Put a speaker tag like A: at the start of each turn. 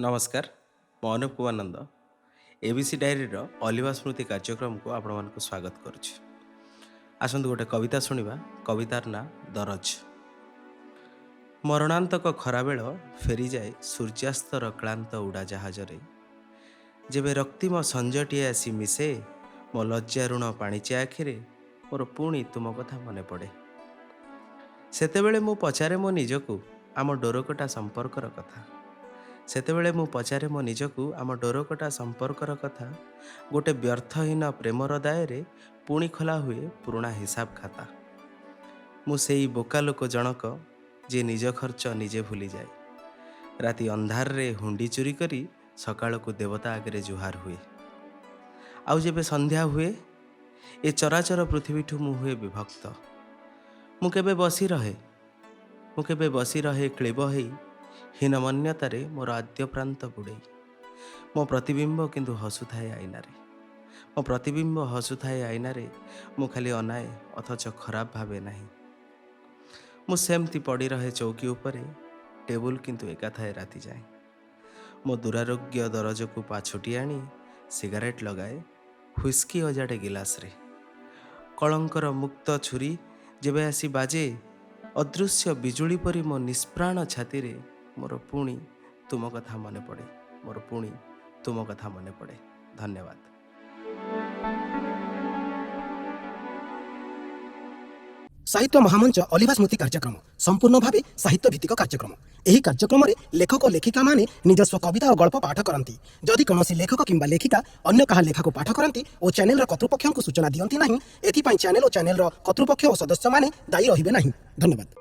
A: ନମସ୍କାର, ମୁଁ ଅନୁପ କୁମାର ନନ୍ଦ, ABC ଡାଏରୀର ଅଲିଭା ସ୍ମୃତି କାର୍ଯ୍ୟକ୍ରମକୁ ଆପଣମାନଙ୍କୁ ସ୍ୱାଗତ କରୁଛି। ଆସନ୍ତୁ ଗୋଟେ କବିତା ଶୁଣିବା। କବିତାର ନାଁ ଦରଜ। ମରଣାନ୍ତକ ଖରାବେଳ ଫେରିଯାଏ ସୂର୍ଯ୍ୟାସ୍ତର କ୍ଳାନ୍ତ ଉଡ଼ାଜାହାଜରେ, ଯେବେ ରକ୍ତିମ ସଞ୍ଜଟିଏ ଆସି ମିଶେ ମୋ ଲଜ୍ଜାରୁଣ ପାଣିଚିଆ ଆଖିରେ, ମୋର ପୁଣି ତୁମ କଥା ମନେ ପଡ଼େ। ସେତେବେଳେ ମୁଁ ପଚାରେ ମୋ ନିଜକୁ ଆମ ଡୋରକଟା ସମ୍ପର୍କର କଥା। ସେତେବେଳେ ମୁଁ ପଚାରେ ମୋ ନିଜକୁ ଆମ ଡୋରକଟା ସମ୍ପର୍କର କଥା। ଗୋଟେ ବ୍ୟର୍ଥହୀନ ପ୍ରେମର ଦାୟରେ ପୁଣି ଖୋଲା ହୁଏ ପୁରୁଣା ହିସାବ ଖାତା। ମୁଁ ସେଇ ବୋକା ଲୋକ ଜଣକ, ଯିଏ ନିଜ ଖର୍ଚ୍ଚ ନିଜେ ଭୁଲିଯାଏ। ରାତି ଅନ୍ଧାରରେ ହୁଣ୍ଡି ଚୋରି କରି ସକାଳକୁ ଦେବତା ଆଗରେ ଜୁହାର ହୁଏ। ଆଉ ଯେବେ ସନ୍ଧ୍ୟା ହୁଏ, ଏ ଚରାଚର ପୃଥିବୀଠୁ ମୁଁ ହୁଏ ବିଭକ୍ତ। ମୁଁ କେବେ ବସି ରହେ କ୍ଳୀବ ହେଇ, ହୀନମନ୍ୟତାରେ ମୋର ଆଦ୍ୟପ୍ରାନ୍ତ ବୁଡ଼େଇ। ମୋ ପ୍ରତିବିମ୍ବ କିନ୍ତୁ ହସୁଥାଏ ଆଇନାରେ। ମୋ ପ୍ରତିବିମ୍ବ ହସୁଥାଏ ଆଇନାରେ। ମୁଁ ଖାଲି ଅନାଏ, ଅଥଚ ଖରାପ ଭାବେ ନାହିଁ। ମୁଁ ସେମିତି ପଡ଼ି ରହେ ଚୌକି ଉପରେ, ଟେବୁଲ କିନ୍ତୁ ଏକା ଥାଏ ରାତି ଯାଏଁ। ମୋ ଦୁରାରୋଗ୍ୟ ଦରଜକୁ ପାଛୋଟି ଆଣି ସିଗାରେଟ୍ ଲଗାଏ, ହ୍ୱିସ୍କି ଅଜାଡ଼େ ଗିଲାସରେ। କଳଙ୍କର ମୁକ୍ତ ଛୁରୀ ଯେବେ ଆସି ବାଜେ ଅଦୃଶ୍ୟ ବିଜୁଳି ପରି ମୋ ନିଷ୍ପ୍ରାଣ ଛାତିରେ, ମୋର ପୁଣି ତୁମ କଥା ମନେ ପଡ଼େ। ମୋର ପୁଣି ତୁମ କଥା ମନେ ପଡ଼େ। ଧନ୍ୟବାଦ।
B: ସାହିତ୍ୟ ମହାମଞ୍ଚ ଅଲିଭା ସ୍ମୃତି କାର୍ଯ୍ୟକ୍ରମ ସମ୍ପୂର୍ଣ୍ଣ ଭାବେ ସାହିତ୍ୟ ଭିତ୍ତିକ କାର୍ଯ୍ୟକ୍ରମ। ଏହି କାର୍ଯ୍ୟକ୍ରମରେ ଲେଖକ ଓ ଲେଖିକାମାନେ ନିଜସ୍ୱ କବିତା ଓ ଗଳ୍ପ ପାଠ କରନ୍ତି। ଯଦି କୌଣସି ଲେଖକ କିମ୍ବା ଲେଖିକା ଅନ୍ୟ କାହା ଲେଖାକୁ ପାଠ କରନ୍ତି ଓ ଚ୍ୟାନେଲର କର୍ତ୍ତୃପକ୍ଷଙ୍କୁ ସୂଚନା ଦିଅନ୍ତି ନାହିଁ, ଏଥିପାଇଁ ଚ୍ୟାନେଲ ଓ ଚ୍ୟାନେଲର କର୍ତ୍ତୃପକ୍ଷ ଓ ସଦସ୍ୟମାନେ ଦାୟୀ ରହିବେ ନାହିଁ। ଧନ୍ୟବାଦ।